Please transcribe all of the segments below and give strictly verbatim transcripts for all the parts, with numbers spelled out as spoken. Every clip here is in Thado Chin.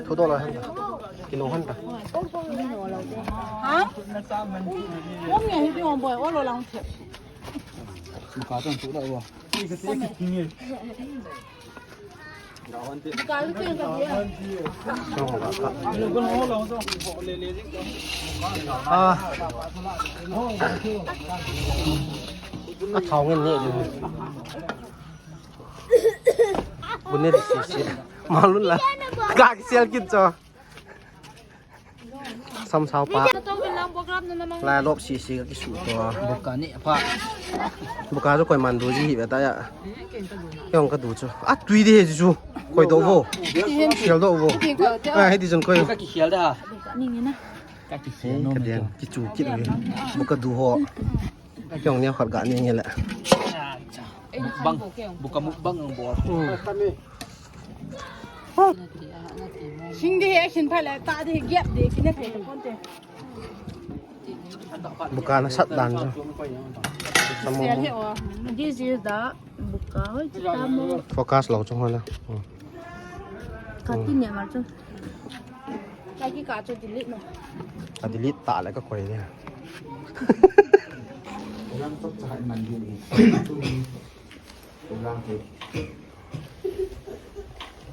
Thu to la hen ta. Kilo hen ta. Ha? Ong nge hi ding ong boi, o lo lang the. Ka tong tu da wo. Ka lu chen ka dia. Ah. A thau ngen ni. Bunne sisi. Malun la. Ka kisel kit cho. Sam sao pa. Lai lop sisi ka kisu to. Buka ni pa. Buka jo koi man du ji hi beta ya. Kong ka du chu. A tui de he chu. Koi do vo. Sial do vo. A he di jun koi. Ka ki sial da. Ka ki sial no. Ka dian kichu kit ve. Buka du ho. Kong ni khat ga ni nge le. Mukbang. Buka mukbang ang bol. Sing de he, sing pha le, ta de he, gap de, kine phe le kon te. Buka na sat dan chu. Samo. This is the buka, hoi, tamo. Focus lo chu hola. Ka ti ne mar chu. Ka ki ka chu delete no. Ka delete ta le ka koi le. Program tok cha hai man din ni. Program ke.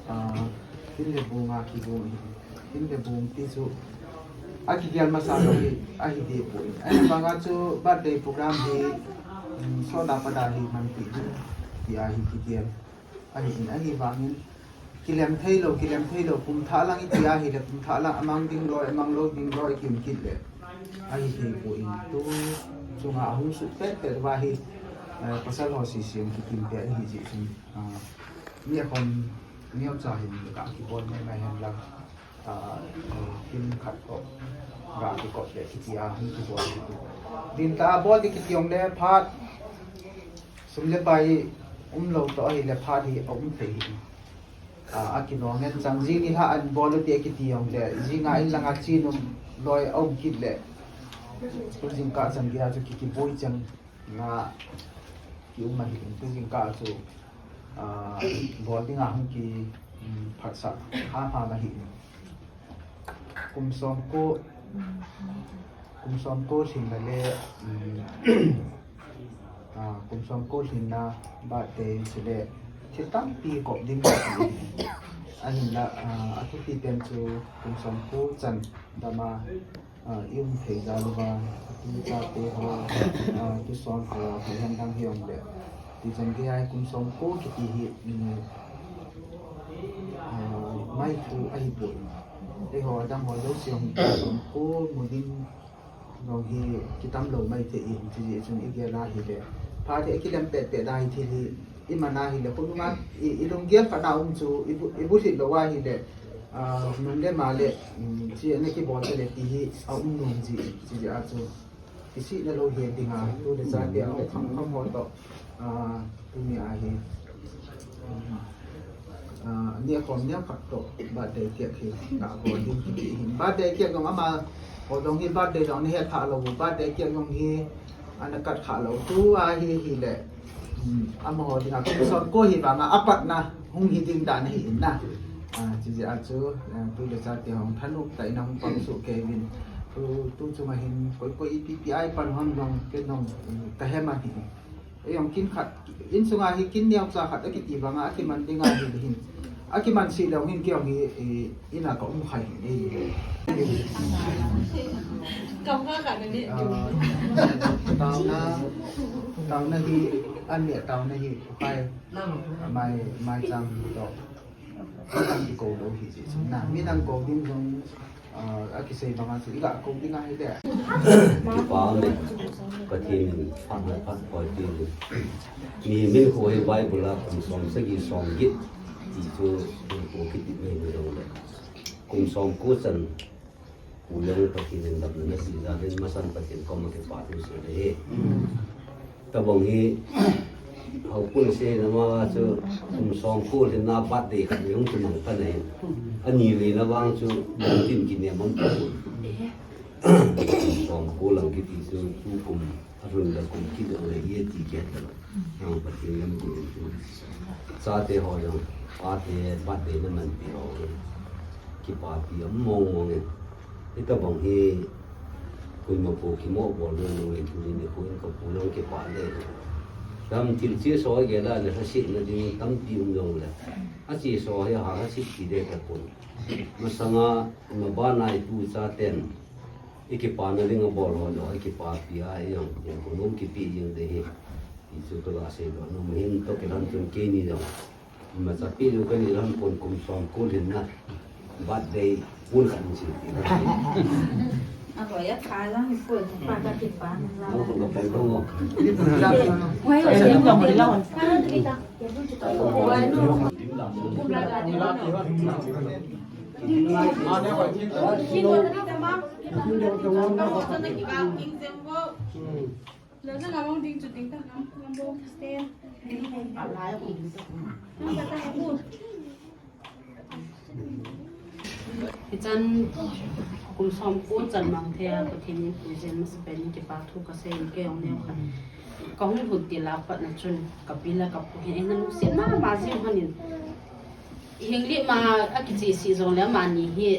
Ah, tin le bung a kibung. Tin le bung ti chu. A kigel masa lo hi, a hi di pu. Ai banga chu birthday program hi, mm, so da pa da hi man ti. Ti a hi kigel. A hi in, a hi vangin. Kilem thei lo, kilem thei lo, kum thah lang i ti a hi le, kum thah lang a mang ding loi, a mang lo ding loi, kim kit le. A hi thei pu in tu, chunga a hung sut pet pet va hi, eh, pasal ho si siam ki kim pet hi ji chun, ah, ni a khom, ni a cha hin ka ki bol mai mai hen lang, ah, eh, kim khat ko, ga ki ko le ki ti a hung ki bol ki tu. Din ta bol di ki ti ong le phat, sum le pai um lo to a hi le phat hi a um thei hi. A, a kinong ngen chang, jing ni lha an bol u ti a kiti jong le, jing a in lang a chin um loi a um kit le. Tu jingkah chan gei a chu ki, kiboi chang nga ki um ahi in, tu jingkah chu, a, bol ding a hung ki, um, phatsah ha ha ahi in. Kum som ko, kum som ko lhin na le, um, a, kum som ko lhin na birthday chule thil tampi kop ding ka ti. Ahinla, a, a thupi pen chu kum som ko chan dama, a, i um thei jal uva, a tu chate ho, a, tu son ho, thei han dang hi um le. Ti chan gei a kum som ko kiti hi, um, a, mai thu ahi poi. Eiho dang ho jouse hung kum som ko mu ding jong hi kitam lou mai thei in, chuti chun i gel a hile. Phat hi a kilem pet pet a hi thil hi i man a hile, khonung a i, i lunggel khat na um chu i bu, i bulhit lou a hile, a, nung le ma le, um, chi na kibol te le ti hi a um nom ji, chuti a chu. Kisihna lou hi ding a, tu le chate a kham kham ho toh, a, tuni a hi. A, ni a khom ni a khat toh, birthday cake hi, na ho ding kiti hin. Birthday cake jong ama, ho jong hi birthday jong ni he tha lou, birthday cake jong hi, ana kat kha lou, tu a hi, hi le. Hmm, amaho ding a, kum som ko hi vang a, a patna, hung hi ding dan hi in na. A, chuti a chu, a, tu le chate hung thanop tah in a hung pang suh kei uvin. Tu, tu chunga hin, koi, koi ipi pi a i pan ham jong, ken jong, um, ka he man hi. Ei jong kin khat, insung a hi kin neocha khat a kiti vang a, a kiman ding a hi le hin. A kiman sih lou hin kei jong hi, i, in a ka um khai hin, ei. Kam ka khat na ni. Ah, taona, taona hi, an le taona hi, khai, mai, mai chang to. An ki ko lou hi ji. Na, mi nang ko ding jong, a, a kisei banga chu i ga ko ding ahi de. Kipa le Pathen in phatna phat koi tin. Mi min kho hi Bible a kum som sagi som get ti chu ko kiti mai ni jong le. Kum som ko chan ko jong Pathen in damna na sei jal in masan Pathen koma kipa thu sei le hi. Tabang hi, hou pun se na ma chu, kum som ko le na birthday khat jong chu mang ta na hin. Ani le na vang chu, dang tin kinem mang ta. Kum som ko lang kiti chu, tu kum, a run la kum kit le ye ti ke ta. Nang Pathen lam ko tu. Chate ho jong. Pate birthday na manpi ho hi kipapi a mong mong e. Hitabang hi koima pu kimo bol na nung le tuni nikho in ka pu jong kipa le. Tam til chi so ge la le ha si na ding tampi um jong le. A chi so hi ha ha si ti de ka pu. Masanga ma ba nai tu cha ten. I kipana ding a bol ho jong, i kipapi a, i jong, i jong, ko nom kipi jing de hi. I chu ka la sei lo, nom hin to kilan chun keini jong. Imacha pi lu kani lam kon kum som ko lhin na. Birthday pun khat in si. A ko ya kha jang hi ko pa ka kipa na la. Mo kon ka pai ko mo. Wai, wai, wai, wai. Hichan kum som ko chan mang thei a, Pathen in puijen masa pen in kipa thu ka sei in kei ong neo khat. Ka hung lhun til a pat na chun, ka pi le ka pu hin, eina lungset mama jing hon in. Hing li ma a kichi si jong le amani hi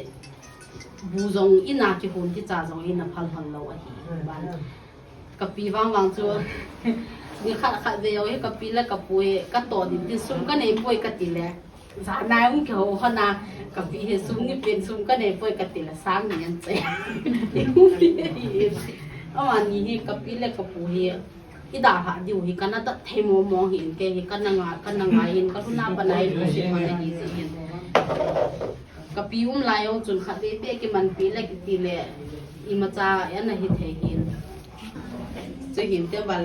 bu jong ina kihon ti cha jong ina phal hon lo ahi. Ban. Ka pi vang vang chu. Ni khat khat ve yo hi ka pi le ka pu hi ka to din tin sum ka nei poi ka ti le. Za nai ung ke ho hona ka pi hi sum ni pen sum ka nei poi ka ti le sang ni an che. Amani hi ka pi le ka pu hi. I dalha diu hi kana tat thei mo mo hin ke hi kana nga, kana nga hin ka luna pa nai lo si ma na hi si hin. Ka pi um lai ong chun khat te te kiman pi le kiti le imacha ana hi thei hin. Chu hin te bal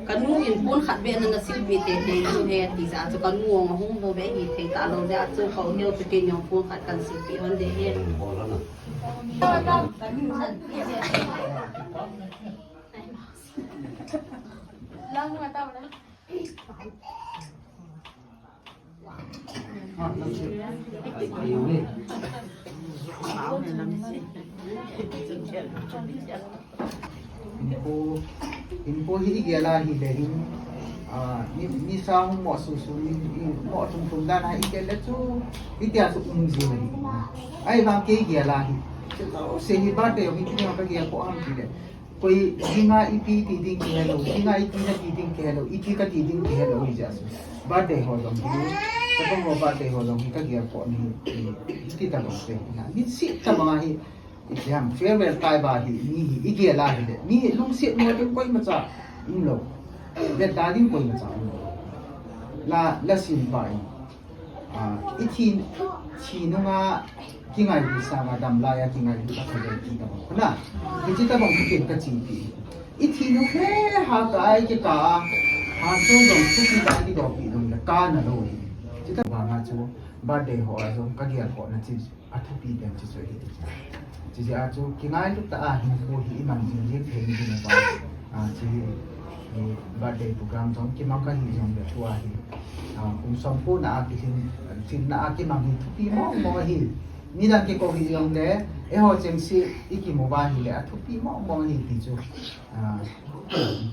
ka nu in pon khat be na na sil pi te te chu he ti sa chu ka nu ong hung do be hi thei ta lo ja chu ka u neo chu ke nyong pon khat kan sil pi hon de he. Inko, inko hi igel a hile hin, ah, ni, nisa hung mo su su ni, ni mo tum tum dan a igel le chu, itia chu um ji ni. Ai vang ke igel a hi. Chu se hi ba te hi ti ka gel ko am ti le. Koi, dinga ipi ti ding kihe lo, dinga ipi na ti ding kihe lo, ipi ka ti ding kihe lo, hi ja su. Birthday ho jong hi, ka tong ho birthday ho jong hi ka gel ko ni, ni, ti ta bang se, na, ni si ta bang hi, i jam, farewell tai ba hi, ni hi, i gel a hi le, ni lungset mo ding koimacha, um lo. Vet da ding koimacha, um lo. La, la sin ba hi. Ah, i thi, thi nunga kingailu sanga damlai a kingailu a khavel ti tabang. Khuna, hichi tabang hitin ka chipi. I thi nung he ha ka ai kika a, ha chung jong thupi ka kidopi nung le ka na lo hi. Chi tabang a chu, birthday ho a jong ka gel ho na chi, a thupi pen chi chu hi. Chi jeh a chu, kingailu ta a hinkho hi i mang jing jing thei ding a ba. A, chi hi, hi birthday program jong kimang ka hi jong le tua hi. A, kum som ko na a kilhin, thil na a kimang hi thupi mong mong hi. Midang kikou hi jong le, eiho cheng si i kimu ba hi le a thupi mong mong hi ti chu. A,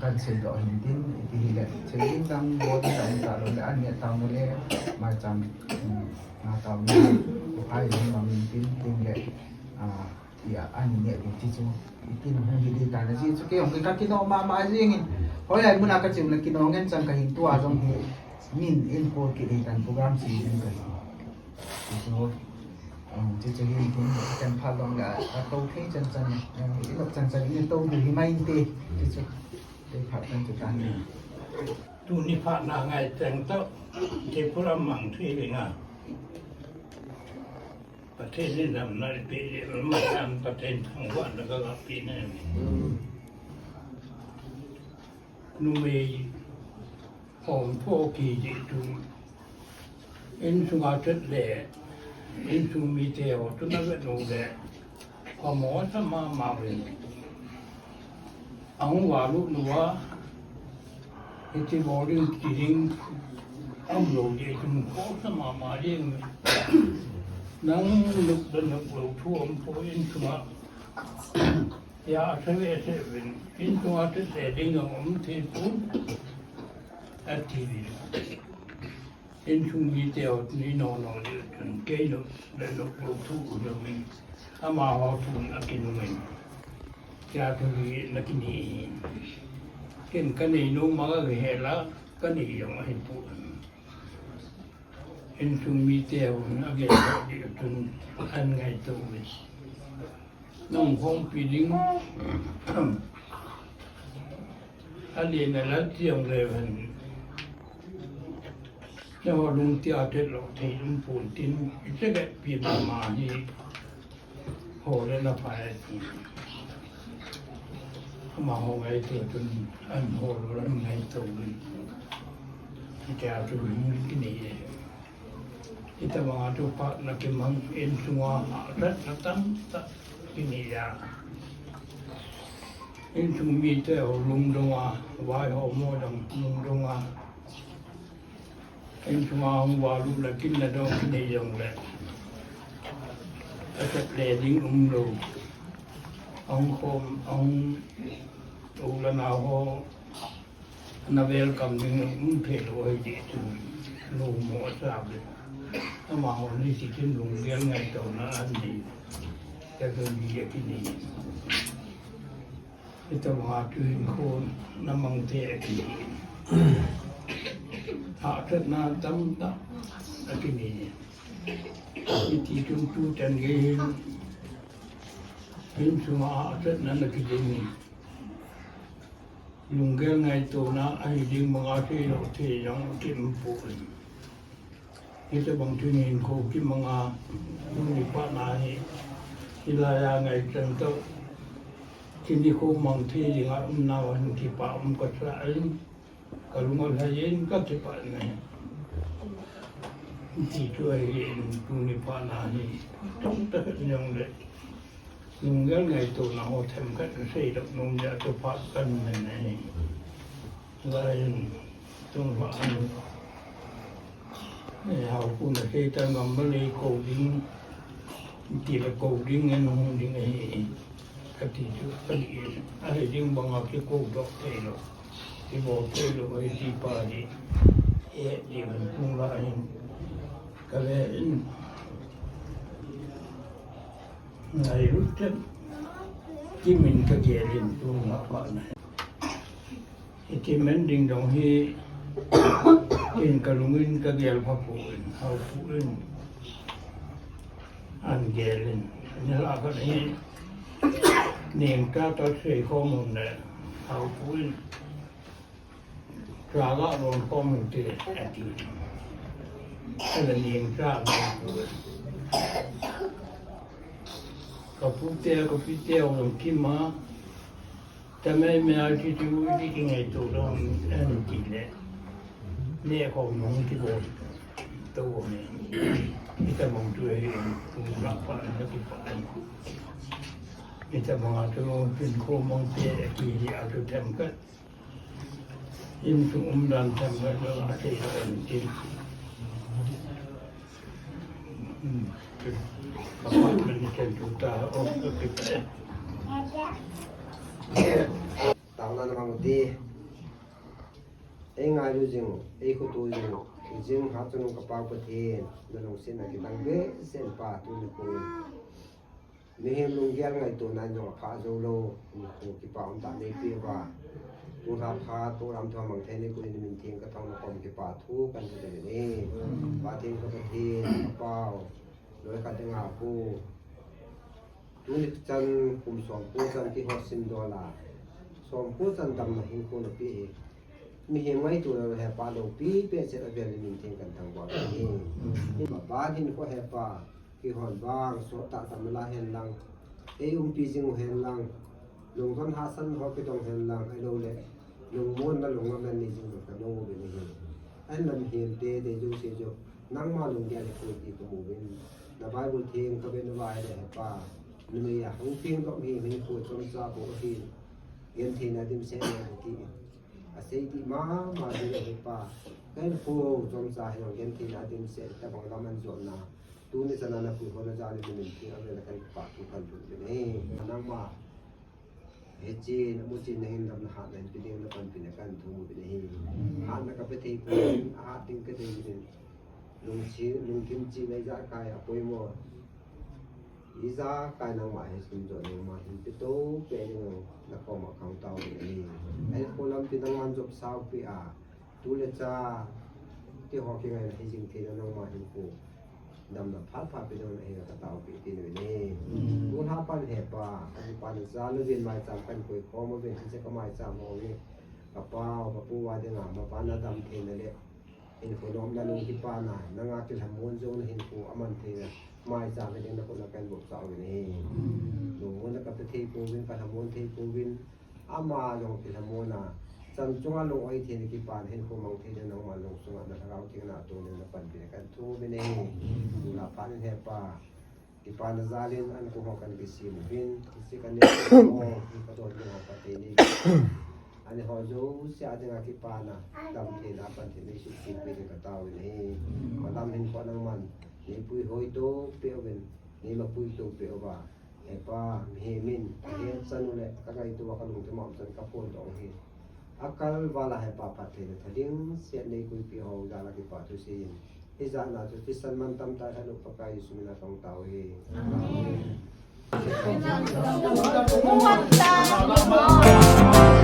kan sei doh hin tin, ti hi le, sei ding dang, bol ding dang ta lo le, an neh tau le, mai chang, um, na tau le, ai le, mang in tin, tin le, a, Tia, ani neh ding ti chu. Itin hung hi ding tan, aji chu kei jong kei ka kino mama jing in. Hoilai muna ka chim le kino ngen chang ka hin tua jong hi. Min in call kit hi tan program si ding ka hi. Ti chu, um, ti chu hin tin kan pha long la, a to thei chan chan, um, i lok chan chan, i to bu hi mai in te. Ti chu, te pha chan chu tan ni. Tuni phat na ngai teng to, ti program mang thei le nga. Pathen in damna ipi le, ma dam Pathen thangvahna ka gapi na. Numei hom pho kiti tu. Insunga chet le, insung mite ho tu na vet u le. Phamo sa mama uvin. Ahung valut uva, hiti bol ding ti ding, aum lou ding, tum khosa mama ding. Nang nop da nop lou thu um poi insunga. Ya, asa ve asa uvin, insunga asa ve ding um thei pon. Ati ding. Insung mite ho tuni no no le tun kei no le no ko thu u no min. Amaho tun akinung in. Tia thu hi na kini hi. Ken ka nei no ma ka he la ka nei jong ahi pu. Insung mite ho na ge di tun an ngai to mi. Nong khom pi ding. A le na la tiang le van. Na ho lung tia te lo thei lung pun tin. I te ke pi ma ma hi. Ho le na pa e ti. Ama ho ngai to tun an ho lo la ngai to. Ti te a tu lung ki ni e. Itobanga chu phatna kimang, insunga hahsatna tamtah kinei a. Insung mite ho lungdonga, vaihom ho jong lungdonga. Insunga hung valut le kinna dong kinei jongle. Asat le ding umlou. Ahung khom, ahung u le nao ho. Na welcome ding um thei lou ahi ti chu. Lou mo sa be. Amaho ni si kin lunggel ngaitona anei. Ka dong ni a kinei. Itobanga chu hinkho na mang thei a kinei. Hahsatna tamtah a kinei. Iti chun tuchan gei hin. Insunga hahsatna na kiding. Lunggel ngaitona ahi ding banga seilou thei jong kium poi. Hitobang tunin hinkho kimanga, tuni phatna hi, hilaiya ngaichan toh, tuni kho mang thei dinga umnauva hin kipa um kasa in, ka lung alhai in ka kipah in ahi. Ti chu ahi in tuni phatna hi, tamtah in jongle. Lunggel ngaitona ho themkhat kasei doh nom jeh a chu phat kahin nei ahi. Lai in, tung phat in. Eh, hao pu na sei tan ngam ma lei kou ding, ti le kou ding ngen hung ding ahi. Kati chu, kati ahi ding banga kikou doh thei lou. Kibol thei lou ahi ti pa hi. Eh, ti man tung lai in. Ka ve in. Ngailut chet, kimin ka gel in tun nga pha na. Kimin ding dong hi, in ka lung in ka gel pha pu in, hao pu in, an gel in. Ni la ka ni, ning ka ta sei ko mun ne, hao pu in. Tua ga lon khom in ti le, ati. Ala ning tua ga lon khom. Ka pu te, ka pi te, o lon kima. Ta me me a ti tu, ti ki ngai tu lon, an ti le. Ne khom nong ti ko. Tu ne. Ita mong tu e, tu la pa, na tu pa. Ita mong a tu, pin khom mong te, ti a tu tem ka. Insung umdan themkhat la thei lou ahi. Hmm. Apartment ni ken tu ta, oh, okay. Taona na mang u ti. Ei ngailu jing, ei khutu jing, jing ha chungnung ka Pa Pathen, na lungsetna kidang behseh in Pa tuni kho. Mihem lunggel ngaitona in jong apha jou lou, nikho kipa umtah neipeh uva. Tua phat program thu amang thei nikho in na min theng kathangvah na kom kipa thu kahin thum e. Pathen ka Pathen, ka Pau, loi khat dinga pu. Tuni chan kum somko chan kihot sim dol a. Somko chan damna hinkho napeh e. Mihem ngaitona he Pa loupi behseh a vel in na min theng kahin thangvah e. Hiche ban hinkho he Pa. Kihon vang, sot tah tah mala hen lang, ei umpi jing u hen lang, lungdon hahsatna ho kidong hen lang, ahilou le, lungmonna lunglamna nei jing u ka dong u bou ahi. Ahin la mihem te, dei jouse jouse, nangma lunggel hi poi ti ka mu uvin. Na Bible theng ka vet uva ahile he Pa, numei a hung peng doh mihem hi poi chomcha bou ahi, gentheina dimset ahi ti. Asei dih mama jing ahi Pa, ka hinkho chomcha hi gentheina dimset, tabang lam an jotna. Tuni chan a na puihona jal in na min theng a vel a kahin kipa thu kahin thum uvin ahi. Nangma, hechen, amuchen na hin damna hatna hin pe ding na panpina kahin thum uvin ahi. Hatna ka pe thei poi, ahat ding ka dei uvin. Lungthim chih le ijakai apoimo, ijakai nangma hi sumjo nangma hin pe to pe ding nakoma khang tao ding ahi. Ahin kho lampi nangman jop sao pi a, tu le cha ti ho kingaina hi jing theina nangma hin kho damna phat phat pe ding ahi, ka tao pi ti ni ve ni. Tu lha pan he pa, ka pa na ja lu vin mai cham kan koi khom vin, se ka mai cham ho ni. Ka pa, ka pu va ding a, ma pa na dam theina le hinkho nomna lung kipana, nanga kilhamon jong na hinkho aman theina, mai cham ve ding na kona kan bop sao ve ni. Lungmon na ka pe thei pouvin, ka lhamon thei pouvin, ama jong kilhamon a, chan chunga lung oi theina kipana hinkho mang thei ding nangma lung sunga na lhagao theng na to ding na pan pi kan thu ve ni. Tu lha pan he pa, kipana jalin an ko ho kan kisim vin, kisi kan ne ko, ka don ding ho ka te ni. Ani ho jouse a dinga kipana, dam theina pan thei nei suk suk pe ding ka tao ni. Malam hin ko nangman, nei pui hoi to pe vin, nei ma pui to pe va. He pa, mi he min, he chan u le, ka ngai to ka lung te mam chan ka phon dong hi. Akal vala he pa phat theina tha ding, siat nei koi pi ho jala kipa thu sin. Hijat na chu thisan man tam tai, Lhanu Pakai Jesu mina kong tao hi. Amen.